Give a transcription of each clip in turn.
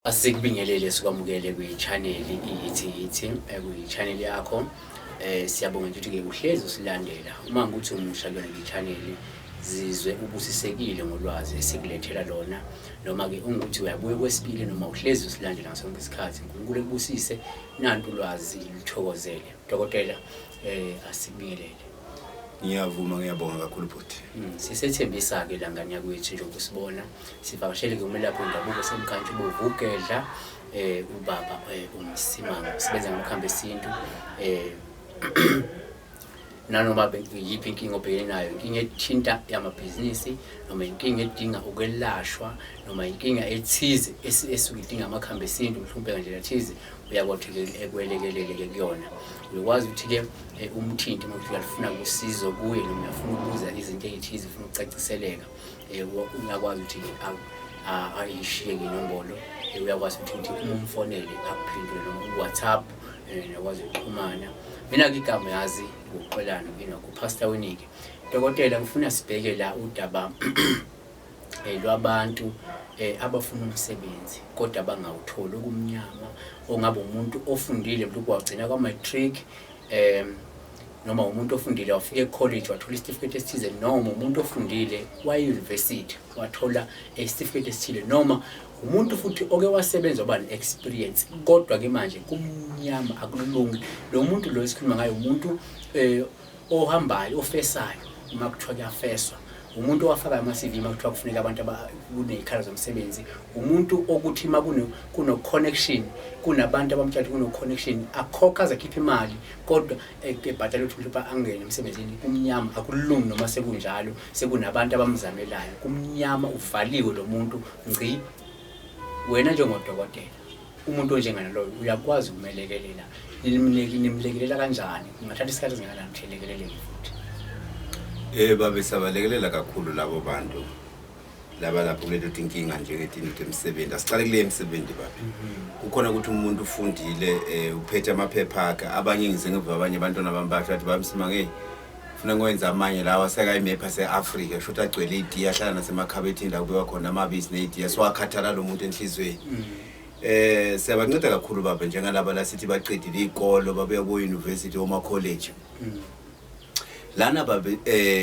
Asikubingelele sikwamukele kwi-channel iyithi yithi kwi-channel yakho. Siyabonga nje ukuthi-ke uhlezi usilandela. Uma ngukuthi umusha kuyona le channel, zizwe ubusisekile ngolwazi esikulethela lona. Noma-ke ungukuthi uyabuya kwesibili noma uhlezi usilandela ngaso sonke isikhathi, uNkulunkulu ekubusise, nantu ulwazi luthokozele. Dokotela, asikubingelele. Ngiyavuma, ngiyabonga kakhulu bhuti. Sisethembisa-ke la ngane yakwethu njengoba usibona sivakashele-ke umelaphi wendabuko semkhantshubovu ugedla ubaba uMsimango, sibenza ngamakhambi esintu. Nanoma yiphi inkinga obhekene nayo, inkinga ethinta yamabhizinisi noma inkinga edinga ukwelashwa noma inkinga ethize esuke idinga amakhambi esintu mhlawumbe ngandlela thize, uyakwazi ukuthi ekwelekelele-ke kuyona. Uyokwazi ukuthi-ke umthinte uma uyalufuna usizo kuye noma uyafuna ukubuza izinto ey'thize, ufuna ukucaciseleka, uyakwazi ukuthi-ke ayishiye-ke inombolo. Uyakwazi ukuthi uma umfonele akuphendule noma ku-WhatsApp, nakwazi ukuxhumana. Mina-ke igama yazi ngokuxolana nginokho Winike. Dokotela, ngifuna sibheke la udaba lwabantu abafuna umsebenzi kodwa bangawutholi, okumnyama, ongabe umuntu ofundile mhlawumbe wagcina kwa-matric, noma umuntu ofundile wafika e-college wathola isitifiketi esithize, noma umuntu ofundile waye-university wathola isitifiketi esithile, noma umuntu futhi oke wasebenza waba ne-experience, kodwa-ke manje kumnyama, akulungi. Lo muntu lo esikhuluma ngayo umuntu ohambayo, ofesayo uma kuthiwa kuyafeswa, umuntu owafaka ama-CV uma kuthiwa kufuneka abantu kuney'khala zomsebenzi, umuntu okuthi uma kuno-connection, kunabantu abamtshela ukuthi kuno-connection, akhokha aze akhiphe imali kodwa ebhadala ukuthi mhlawumbe angene emsebenzini. Kumnyama, akulungi. Noma sekunjalo, sekunabantu abamzamelayo, kumnyama, uvaliwe lo muntu ngci. Wena njengodokotela, umuntu onjenganaloyo uyakwazi ukumelekelela? Nimlekelela kanjani? Kungathatha isikhathi esingakanani ukuthi elekeleleke futhi? Babe, sabalekelela kakhulu labo bantu laba lapho kuleto tinkinga njengetinto temsebenzi. Asicale kule emsebenzi babe. Kukhona ukuthi umuntu ufundile, uphethe amaphepha akhe. Abanye ngize ngiva abanye abantwana bami basho bathi, "Bamsimanga, hey, funa ngwenza amanye lawa sekayimepha ase-Afrika," sho ukuthi agcwele itiye, ahlala nasemakhabethini la kubekwa khona amabisi neyitiye, so akhathala lo muntu enhliziyweni. Siyabanceda kakhulu baba, njengalaba la sithi baqedile iy'kolo, babuya ko-university, oma-college lana babe.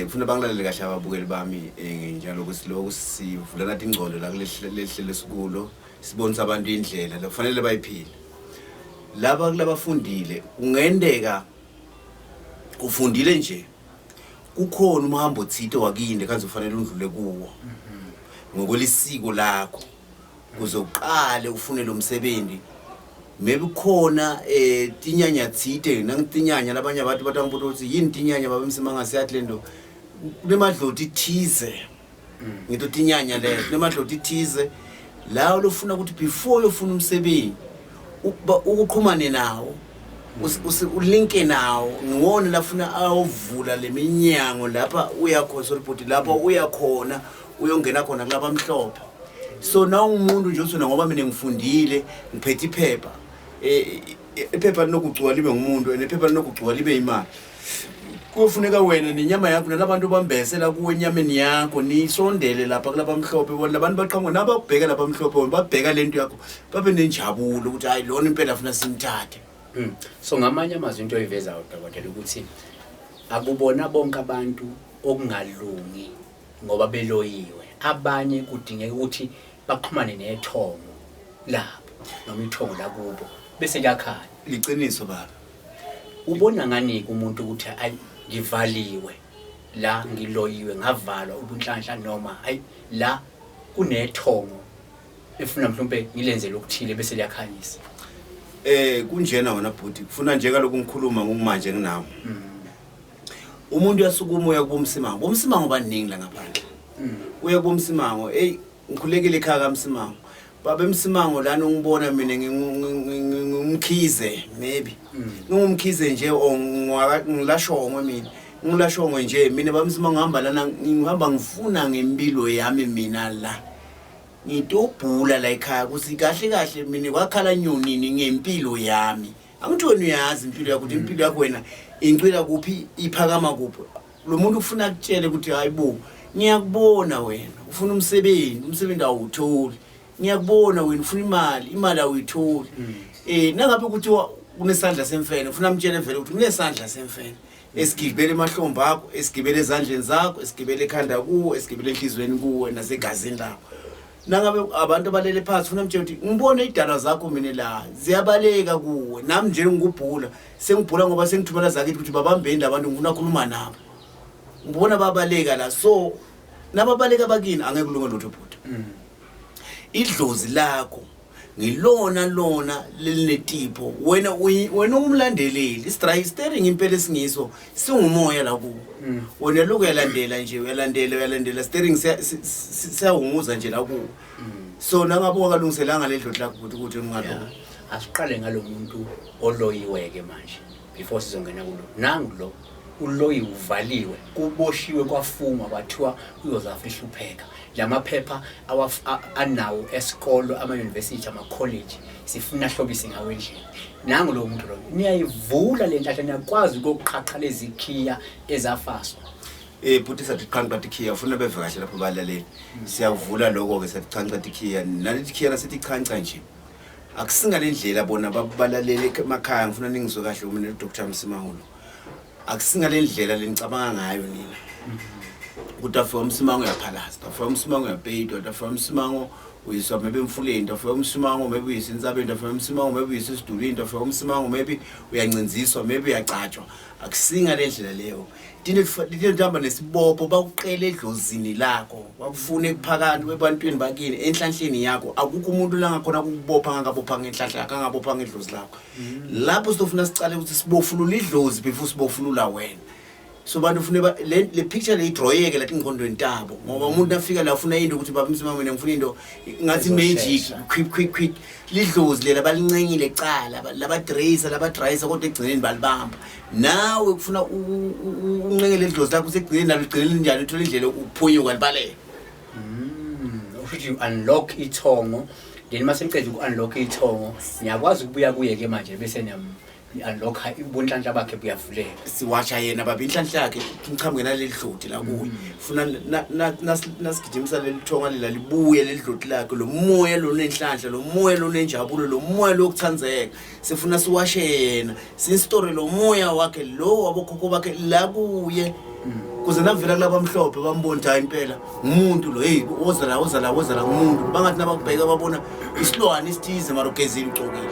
Kufuna bangilalele kahle ababukeli bami, njalo ukuthi lokhu sivulana tingcondo la kuleli esikulo, sibonisa abantu indlela la kufanele bayiphile. Laba kulabafundile, kungenteka ufundile nje, kukhona umhambo othile wakinde kanti ufanele undlule kuwo ngokwelisiko lakho kuze uqale ufune lo msebenzi. Maybe kukhona tinyanya thite, nangitinyanya labanye abantu batangibuta ukuthi yini tinyanya babemsimanga, siyathi lento kunemadloti thize, ngito tinyanya leyo, kunemadloti thize lawo lofuna ukuthi before uyofuna umsebenzi ukuxhumane nawo, ulinke nawo, ngiwona lafuna ayovula leminyango lapha uyakhona, sorry bhuti, lapha uyakhona uyongena khona kulabamhlophe. So na umuntu nje uthi, "Ngoba mina ngifundile, ngiphethe iphepha," iphepha linokucuka libe ngumuntu and iphepha linokucuka libe imali. Kuyofuneka wena nenyama yakho nalabantu bambesela kuwe enyameni yakho nisondele lapha kulabamhlophe. Bona labantu baqhamuka nabakubheka labamhlophe, bona babheka lento yakho babe nenjabulo ukuthi hayi, lona impela funa simthathe. So ngamanye amazwi, into oyivezayo dokotela ukuthi akubona bonke abantu okungalungi ngoba beloyiwe. Abanye kudingeka ukuthi baxhumane nethongo labo noma ithongo lakubo bese kuyakhanya. Liqiniso baba. Ubona ngani-ke umuntu ukuthi ayi, ngivaliwe la, ngiloyiwe, ngavalwa ubunhlanhla, noma hayi, la kunethongo efuna mhlawumbe ngilenzele okuthile bese liyakhanyisa? Kunjena wona bhuti, kufuna nje kaloku ngikhuluma ngokumanje nginawo. Umuntu uyasukuma uya kubomsimango. Bomsimango baningi la ngaphandle. Uya kubomsimango, hey, ngikhulekile ekhaya kaMsimango. Baba eMsimango lana ungibona mina ngingumkhize maybe. Ngingumkhize nje or ngilashongwe mina. Ngilashongwe nje mina bamsimango, ngihamba lana, ngihamba ngifuna ngempilo yami mina la. Ngitobhula la ekhaya ukuthi kahle kahle mina kwakhala nyonini ngempilo yami. Angithi wena uyazi impilo yakho ukuthi impilo yakho wena incwila kuphi, iphakama kuphi. Lo muntu ufuna akutshele ukuthi hayi bo, ngiyakubona wena ufuna umsebenzi, umsebenzi awutholi. Ngiyakubona wena ufuna imali, imali awuyitholi. Nangabe kuthiwa kunesandla semfene, ufuna mtshele vele ukuthi kunesandla semfene esigibele emahlombe akho, esigibele ezandleni zakho, esigibele ekhanda kuwe, esigibele enhliziyweni kuwe nasegazini lakho. Nangabe abantu abalele phansi, ufuna mtshele ukuthi ngibone idalwa zakho mina la ziyabaleka kuwe, nami nje ngikubhula, sengibhula ngoba sengithumela zakithi ukuthi babambeni labantu, ngifuna khuluma nabo, ngibona babaleka la. So nababaleka bakini angeke kulunge lutho bhuti. Idlozi lakho ngilona lona lelinetipho, wena wena ungumlandeleli. Steering impela esingiso singumoya la kuwo. Wena lokhu uyalandela nje, uyalandela, uyalandela, steering siyawumuza nje la kuwo. So nangabe ungakalungiselanga le dlozi lakho bhuti ukuthi ungalunga. Asiqale ngalo muntu oloyiwe-ke manje before sizongena kulo. Nangu lo uloyiwe, uvaliwe, kuboshiwe, kwafungwa, kwathiwa uyozafa ehlupheka. Lamaphepha anawo esikolo, ama-university, ama-college, sifuna ahlobise ngawo endlini. Nangu lo muntu loyo, niyayivula le nhlahla, niyakwazi ukuyoqhaqha lezi khiya ezafaswa. Bhuti, sathi qhanqa tikhiya, ufuna beve kahle lapho balaleli. Siyavula lokho-ke, sathi chanca tikhiya, naleti khiya lasithi chanca nje akusingale ndlela bona balalele emakhaya. Ngifuna ningizwe kahle mina uDr Msimango lo, akusingale ndlela lenicabanga ngayo nina ukuthi afika uMsimango uyaphalaza, afika uMsimango uyapeyidwa, afika uMsimango uyiswa maybe emfuleni, afika uMsimango maybe uyiswa entsabeni, afika uMsimango maybe uyiswa esidulini, afika uMsimango maybe uyancinziswa, maybe uyacatshwa. Akusinga le ndlela leyo. Tinto tihamba nesibopho, bakuqele edlozini lakho, bakufune phakathi ebantwini bakini, enhlanhleni yakho. Akukho umuntu la ngakhona ukukubopha ngangabopha ngenhlanhla yakho, angabopha ngedlozi lakho. Lapho sizofuna sicale ukuthi sibofulula idlozi before sibofulula wena. So bantu ufune le picture le idroyeke lathi ingqondweni tabo, ngoba umuntu afika la ufuna into ukuthi baba Msimang, mina ngifuna into ngathi magic, quick quick quick. Lidlozi lela balincenyile kucala, labadraisa, labadraisa, kodwa ekugcineni balibamba. Nawe kufuna uncengele idlozi lakho, usekugcineni nalo ligcineni linjani, uthole indlela ukuphunyuka libaleke. Usho ukuthi you unlock ithongo, then mase niqeda uku-unlock ithongo niyakwazi ukubuya kuye-ke manje bese niyam-unlock ubunhlanhla bakhe buyavuleka. Siwasha yena baba inhlanhla yakhe, ngichamuke naleli dloti la kuye. Funa nasigijimisa leli thonga lela libuye leli dloti lakhe, lo moya lo nenhlanhla, lo moya lo nenjabulo, lo moya lo kuthandzeka. Sifuna siwashe yena, sinstore lo moya wakhe lo wabokhokho bakhe la kuye, kuze navela kulabamhlophe bambone ukuthi hayi impela ngumuntu lo. Hey, woza la, woza la, woza la, ngumuntu. Bangathi nabakubheka babona isilwane isithize, mara ugezile, ugcokile.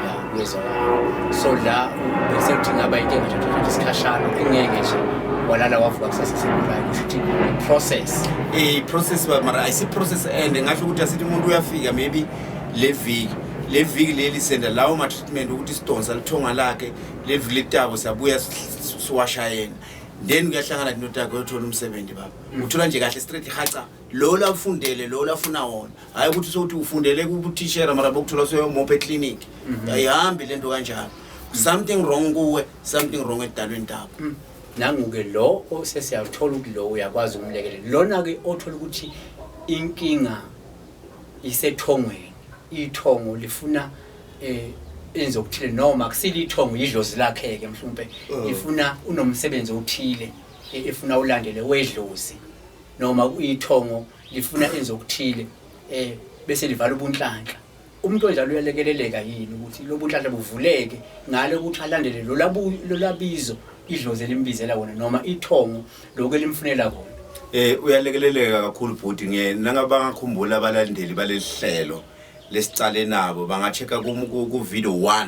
Ya, kuyezwakala. So la bese kuthi ngaba into engathatha isikhashana, engeke nje walala wavuka kusasa sekulayo, kusho ukuthi i-process. I-process mara ayisi-process and ngasho ukuthi asithi umuntu uyafika maybe le viki, le viki leli senda lawo ma-treatment ukuthi sidonsa lithonga lakhe, le viki letabo siyabuya siwasha yena, then kuyahlangana into yakhe, uyothola umsebenzi baba. Uthola nje kahle straight haca lo lafundele lo lafuna wona, hhayi ukuthi sokuthi ufundele kubuthishera mara bokuthola seyomopha eklinikhi. Ayihambi lento kanjalo. Something wrong kuwe, something wrong edalweni takho. Nangu-ke lo osesiyawuthola ukuthi lo uyakwazi ukumlekelela. Lona-ke othola ukuthi inkinga isethongweni, ithongo lifuna enze okuthile, noma kusile ithongo idlozi lakhe-ke mhlawumbe lifuna unomsebenzi othile, efuna ulandele wedlozi, noma ithongo lifuna enze okuthile, bese livala ubunhlanhla. Umuntu onjalo uyalekeleleka yini ukuthi lo bunhlanhla buvuleke ngale ukuthi alandele lolabizo idlozi elimbizela wona noma ithongo lokhu elimfunela kona? Uyalekeleleka kakhulu bhuti. Nge nangabe bangakhumbula abalandeli baleli hlelo lesicale nabo, bangachecka ku video 1,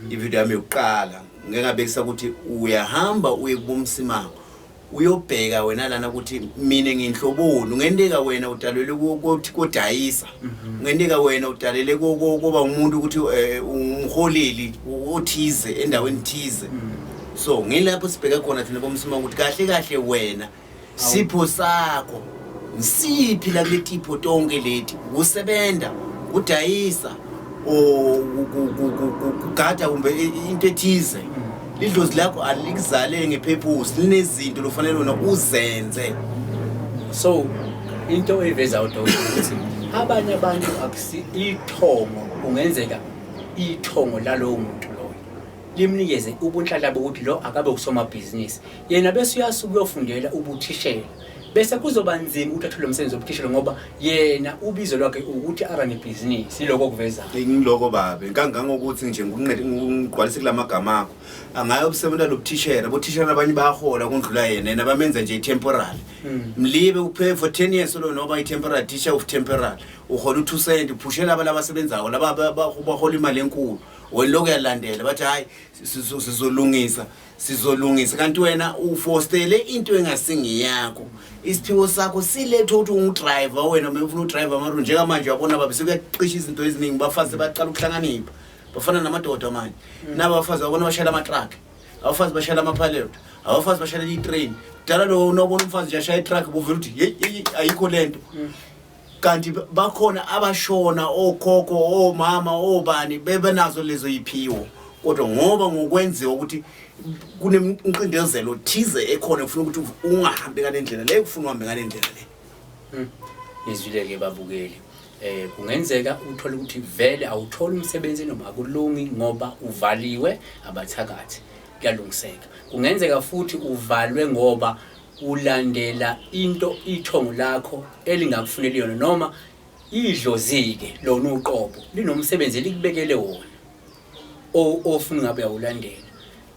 ivideo yami yokuqala, ngeke ngabekisa ukuthi uyahamba uye kuboMsimango uyobheka wena lana ukuthi mina nginhloboni. Ungenteka wena udalelwe kodayisa, ungenteka wena udalele koba umuntu ukuthi umholeli othize endaweni thize. So ngilapho sibheka khona thina boMsimango ukuthi kahle kahle wena sipho sakho ngisiphi la kule tipho tonke leti, ukusebenza, udayisa, o kugada, kumbe into ethize. Lidlozi lakho alikuzalele ngepurpose, linezinto lofanele wena uzenze. So into eyivezayo udokotela ukuthi abanye abantu akusi ithongo, kungenzeka ithongo lalowo muntu loyo limnikeze ubunhlanhla bokuthi lo akabe usomabhizinisi, yena bese uyasuka uyofundela ubuthishela, bese kuzoba nzima ukuthi athole umsebenzi wobuthishela ngoba yena ubizo lwakhe ukuthi arane ibhizinisi. Iloko okuvezayo. Ngiloko babe, kangangokuthi nje ngigqwalise kula magama akho, angayokusebenza lobuthishela. Bothishela abanye bayahola kundlula yena, yena bamenza nje i-temporary. Mlibe uphe for 10 years lo, noba i-temporary teacher of temporary, uhola u-2 cent, uphushela aba labasebenzayo laba bahola imali enkulu. Wena lokhu uyalandela, bathi hayi, sizolungisa, sizolungisa, kanti wena ufostele into engasingiyakho. Isiphiwo sakho silethe ukuthi ungu-driver wena, uma ufuna u-driver mara njengamanje uyabona babe sekuyacisha izinto eziningi, bafazi baqala ukuhlanganipha, bafana namadoda manje. Naba abafazi babona bashayela ama-truck, abafazi bashayela ama-pilot, abafazi bashayela i-train. Kudala lo unobona umfazi nje ashaya i-truck, buvela ukuthi yeyi yeyi, ayikho lento. Kanti bakhona abashona okhokho, omama, obani, bebenazo lezo yiphiwo, kodwa ngoba ngokwenziwa ukuthi kunemqindezelo thize ekhona ufuna ukuthi ungahambi ngale ndlela le, ufuna uhambe ngale ndlela le. Nizwile-ke babukeli, kungenzeka uthole ukuthi vele awutholi umsebenzi noma akulungi ngoba uvaliwe abathakathi, kuyalungiseka. Kungenzeka futhi uvalwe ngoba ulandela into ithongo lakho elingakufuneli yona, noma idlozi-ke lona uqobo linomsebenzi elikubekele wona ofuna ngabe uyawulandela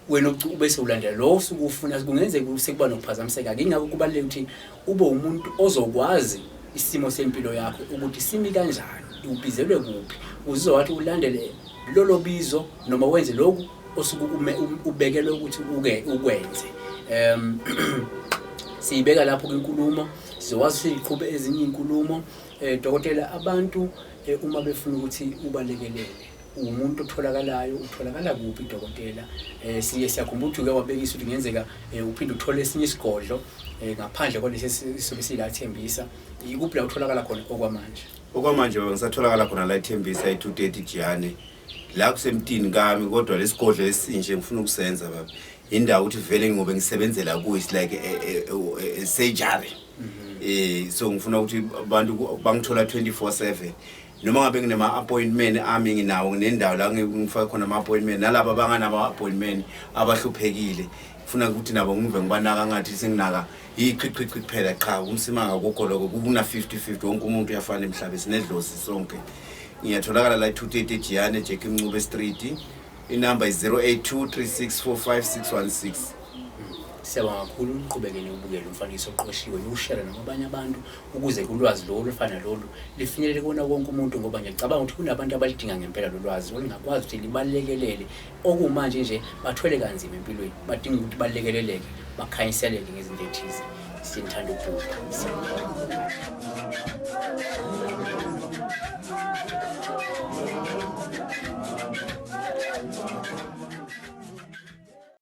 wena, ubese ulandela lo osuke ufuna. Kungenzeka sekuba nokuphazamiseka. Ingakho kubaluleke ukuthi ube umuntu ozokwazi isimo sempilo yakho ukuthi simi kanjani, ubizelwe kuphi, uzowathi ulandele lolo bizo noma wenze lokhu osuke ubekelwe ukuthi uke ukwenze. Siyibeka lapho kwinkulumo, sizokwazi siyiqhube ezinye izinkulumo. Dokotela, abantu uma befuna ukuthi ubalekelele, umuntu otholakalayo, utholakala kuphi dokotela? Siye siyakhumbula ukuthi uke wabekisa ukuthi kungenzeka uphinde uthole esinye isigodlo ngaphandle kwalesi sisobe sila Thembisa. Ikuphi la utholakala khona okwamanje? Okwamanje baba, ngisatholakala khona la eThembisa, e-230 Jiyane, la kusemtini kami. Kodwa lesigodlo esinje ngifuna ukusenza baba, indawo ukuthi vele ngobe ngisebenzela kuyo, it's like a surgery. So ngifuna ukuthi abantu bangithola 24/7, noma ngabe nginema appointment ami nginawo, nginendawo la ngifaka khona ama appointment, nalaba abanganama appointment abahluphekile, ngifuna ukuthi nabo ngive ngibanaka, ngathi senginaka ichichichi kuphela. Cha, umsimanga akukho lokho, kuna 50-50, wonke umuntu uyafana emhlabeni, sinedlozi sonke. Ngiyatholakala la e-230 Jiyane, Jackie Mncube Street. Inamba is 082 3645 616. Siyabonga kakhulu. Uqhubeke niwubukele umfanekiso oqoshiwe, niwushare nakwabanye abantu ukuze ulwazi lolu olufana lolu lifinyelele kuwona wonke umuntu, ngoba ngiyacabanga ukuthi kunabantu abalidinga ngempela lo lwazi olungakwazi ukuthi libalekelele. Okumanje nje bathwele kanzima empilweni, badinga ukuthi balekeleleke, bakhanyiseleke ngezinto ey'thize. Sinithanda ukubhuka. Siyabonga.